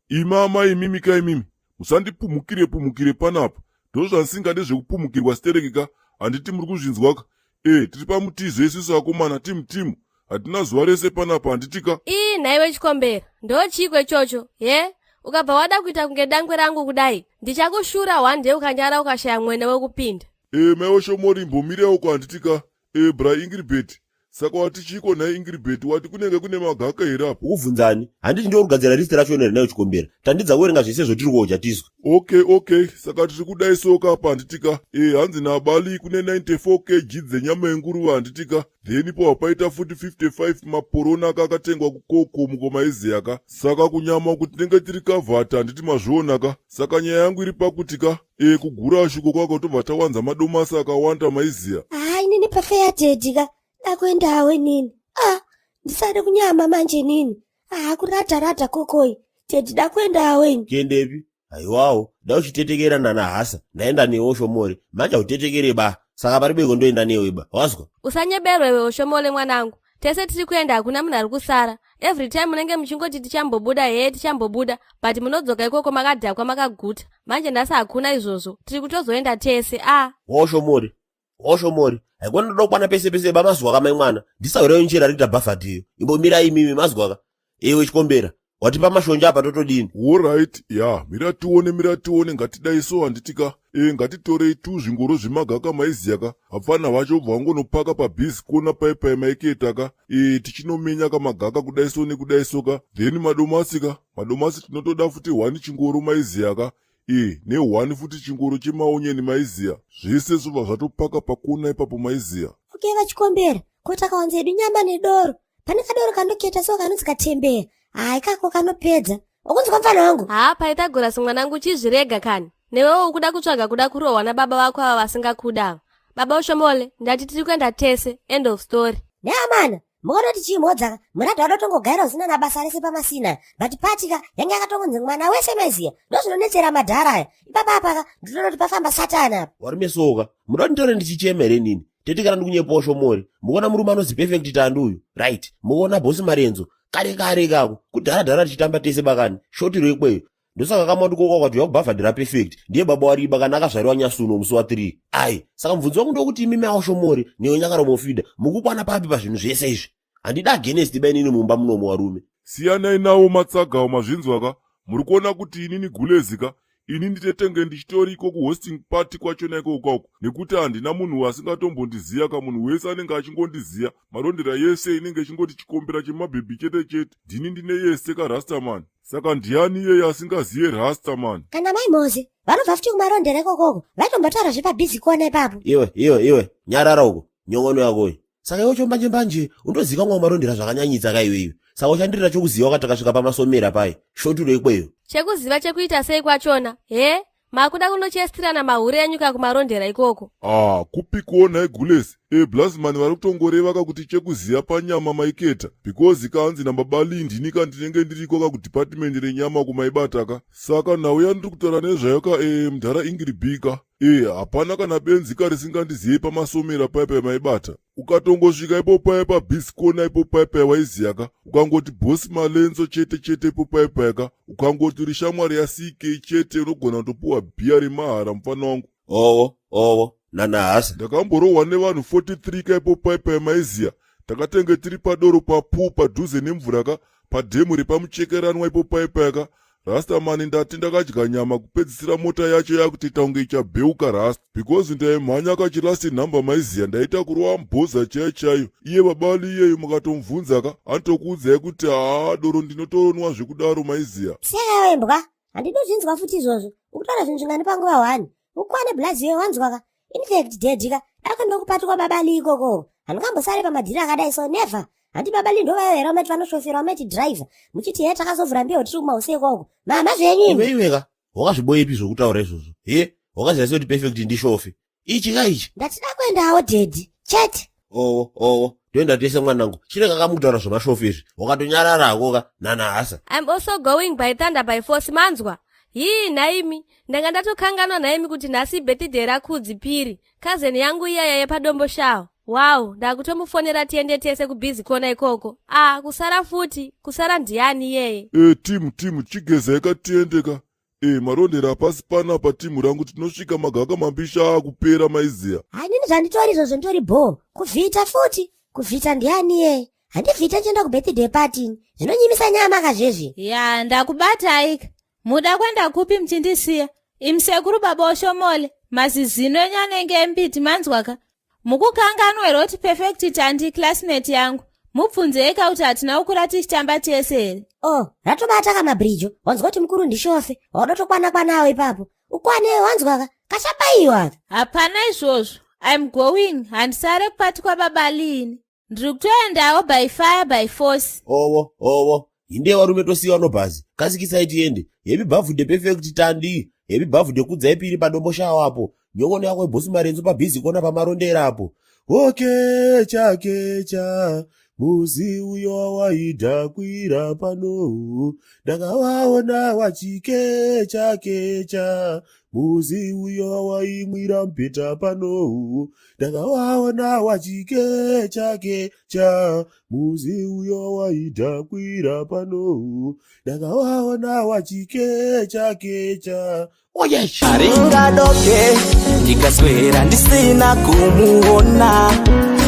Imi amai imimi ka imimi musandipumhukire pumhukire panapa ndozvandisingade zvekupumhukirwa stereki ka handiti muri kuzvinzwaka e tiri pamutizo isusu akomana timu timu hatina zuva rese panapa handiti ka Ii nhaiwe Chikombera, ndochiiko ichocho he? Ukabva wada kuita kunge dangwe rangu kudai, ndichakushura one day ukanyara ukashaya mwene wekupinda. E maiwe Shomori imbomira uko handiti ka e bra Ingiribheti saka wati chiiko nhai Ingiribheti wati kunenge kune magaka here apa Ukubvunzani? Handiti ndiwe kugadzira list racho here nayo Chikombera? Tandidza kuverenga zvese zvotiri kodya tiswe. Okay okay saka tiri kudai soka apa handitika e hanzi nabali kune 94 kg dzenyama yenguruve handitika then ipo paita futi 55 maporona aka akatengwa kukoko mukoma ka saka kunyama uku tinenge tiri kavhata handiti mazviona ka saka nyaya yangu iri pakuti ka e kugura shuko kwako tobva tawanza madomasi akawanda maiziya. Haa inini pafeya daddy ka dakuendawo inini ah ndisade kunyama manje inini ah kurata rata kokoi daddy dakuendawo ini. Kuendepi? Haiwawo, dai uchitetekera nana hasa, ndaenda newe Oshomole. Manje hautetekere ba, saka pari beko ndoenda newe ba. Wazwa? Usanyeberwe iwe Oshomole mwanangu. Tese tiri kuenda hakuna munhu ari kusara. Every time munenge muchingoti tichambobuda hee tichambobuda but munodzoka ikoko makadhakwa makaguta. Manje nhasi hakuna izvozvo. Tiri kutozoenda tese ah. Oshomole, Oshomole, haikona ndoda kukwana pese pese ba mazwa ka mai mwana. Ndisawireyo njera rikuita bhavhadhiyo. Imbomirai imimi mazwa ka. Iwe Chikombera, watipa mashonja apa totodini? Alright, ya mira tione mira tione ngatidai so handiti ka e ngatitorei tu zvingoro zvemagaka maiziya ka hapfana vacho obva vangonopaka pabhizi kona pai pai maiketa ka e tichinomenya ka magaka kudai so nekudai so ka then madomasi ka madomasi tinotoda futi hwani chingoro maiziya ka e nehwani futi chingoro chemaonyeni maiziya zvese zvobva zvatopaka pakona ipapo maiziya. Okay vaChikombera, ko takawanza hedu nyama nedoro. Pane kadoro kandoketa so kanonzi katembeya. Haa ikako kanopedza. Wakunzwa mfana wangu? Haa Pythagoras mwanangu chizvirega kani. Newewo ukuda kutsvaga kuda kurohwa nababa vako ava vasingakuda ava. Baba Oshomole, ndati tiri kuenda tese. End of story. Neamana, mukaona kuti chimhodza muradha watotongogaira usina nabasa rese pamasina but patika yange yakatongonzi mwana wese maiziya ndozvinonetsera madhara aya ipapa apaka ndinoona kuti pafamba satani apa. Warume soka, muda kunditore ndichichema here inini? Tete kana ndikunyepawo Shomore. Mukuona murume anozi Perfect Tandi uyu? Right. Mukuona boss Marenzo? Kare kare ikako. Kudhara dhara tichitamba tese bakani. Shoti rekweyo. Ndosaka kamwandikoka ukati uya kubhavhadhira Perfect. Ndiye baba wariba kana akazvariwa nyasuno musi wa 3. Ai, saka mubvunzo wangu ndokuti imimi awo Shomore newe Nyakaromofida mukukwana papi pazvinhu zvese izvi? Handida against ba inini mumba munomu warume. Siyanai nawo matsagawo mazvinzwa ka muri kuona kuti inini gulezi ka ini nditetenge ndichitoriko kuhosting party kwachona ikoko kwako nekuti handina munhu asingatombondiziya ka munhu wese anenge achingondiziya marondera yese inenge ichingoti chikombera chemabhebhi chete chete ndini ndine yese ka rastaman saka ndiani iyeye asingaziye rastaman. Kana mai Moze vanobva futi kumarondera ikokoko vaitombotaura zvepabhizi kona ipapo. Iwe iwe iwe nyarara uko nyongono yakoyo saka iwe chombanje mbanje undozikanwa kumarondera zvakanyanyitsa ka iwe iwe saka uchandirira chokuziva wakati takasvika pamasomera paye shoturo ikweyo. Chekuziva chekuita sei kwachona he makuda kunochestirana mahure enyu ka kumarondera ikoko. Ah kupikowo nhai gules e blasman vari kutongoreva ka kuti chekuziva panyama maiketa because ka hanzi nababa Lee ndini ka ndinenge ndiriko ka kudepartment renyama kumaibata ka saka nhau yandiri kutaura nezvayo ka e mudhara ingiri b ka e hapana kana benzi ka risingandizive pamasomera paya paya maibata ukatongosvika ipo paya pabhizi kona ipo paya paya waiziya ka ukangoti bosi malenzo chete chete ipo paya paya ka ukangoti uri shamwari yaCK chete unogona kutopuwa bhiya remahara mufana wangu. Owo owo nanahasa. Ndakamborohwa nevanhu 43 ka ipo paya paya maiziya takatenge tiri padoro papuu padhuze nemvura ka padhemu repamuchekeranwa ipo paya paya ka Rastaman ndati ndakadya nyama kupedzisira mota yacho yakutoita kunge ichabheuka rasta because ndaimhanya kachilast number maiziya ndaita kurova mbhoza chaiyo chaiyo iye babali iyeyo mukatomubvunza ka anotokuudzai kuti haa doro ndinotoronwa zvekudaro maiziya. Siyana wembwa handidi kuzvinzwa futi izvozvo ukutaura zvinhu zvingani panguva one ukwane blazi iwe wanzwa ka infact daddy ka dako ndokupati kwababa Lee ikoko handingambosare pamadhiri akadai so never handi baba Lee ndovaiva here vamaiti vanoshofera vamaiti driver muchiti he takazovhura mbiyo tiri kumause ikoko mama zvenyu imi. Iwe iwe ka wakazviboepi zvokutaura izvozvo he wakaziva sei kuti Perfect ndishofe ichi ka ichi. Ndati dakuendawo daddy chete. Owo owo toenda tese mwanangu chirega kamukutaura zvemashofe izvi wakatonyarara hako ka nanahasa. I'm also going by thunder by force manzwa hii nhaimi ndanga ndatokanganwa nhaimi kuti nhasi ibirthday raKudzi Piri cousin yangu iyaya yepadombo shawo. Wow, ndakutomufonera tiende tese kubhizi kona ikoko. Ah, kusara futi, kusara ndiani iyeye? E timu timu chigezai ka tiende ka. E marondera hapasi panapa timu rangu tinosvika magaka mambisha akupera maiziya. Hanini zvanditori izvozvo nditori bhoo. Kuvhita futi? Kuvhita ndiani iyeye? Handivhita ndichienda kubirthday party. Zvinonyimisa nyama kazvezvi. Ya, ndakubataika. Muda kwenda kupi muchindisiya? Imi sekuru baba Oshomole, mazizino enyu anenge embiti manzwaka. Mukukanganwa here kuti Perfect Tandi classmate yangu? Mubvunzei ka kuti hatina kukura tichitamba tese here? Oh, ratobata kamabhirijo. Wanzwa kuti mukuru ndishofe. Waudotokwana kwanawo ipapo. Ukwane wanzwa ka? Kachabayiwa. Hapana izvozvo. I'm going. Handisare kupati kwababa Lini. Ndiri kutoendawo by fire by force. Owo, owo. Hinde varume tosiyiwa nobhazi. Kasikisai tiende. Hepi bhavhudhe Perfect Tandi. Hepi bhavhudhe Kudzai Piri padomboshawa apo. Nyongono yako ibhosi Marenzo pabhizi kona pamarondera apo. Okecha kecha muzi uyo waidhakwira pano ndakavaona wachikecha kecha muzi uyo waimwira mpeta pano ndakavaona wachikecha kecha muzi uyo waidhakwira pano ndakavaona wachikecha kecha. Oyesh! Haringadoke ndikaswera ndisina kumuona,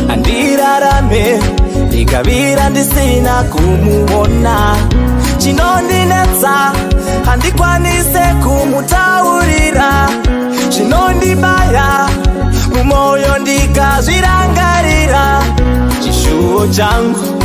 handirarame ndikavira ndisina kumuona. Chinondinetsa handikwanise kumutaurira, zvinondibaya mumwoyo ndikazvirangarira. Chishuwo changu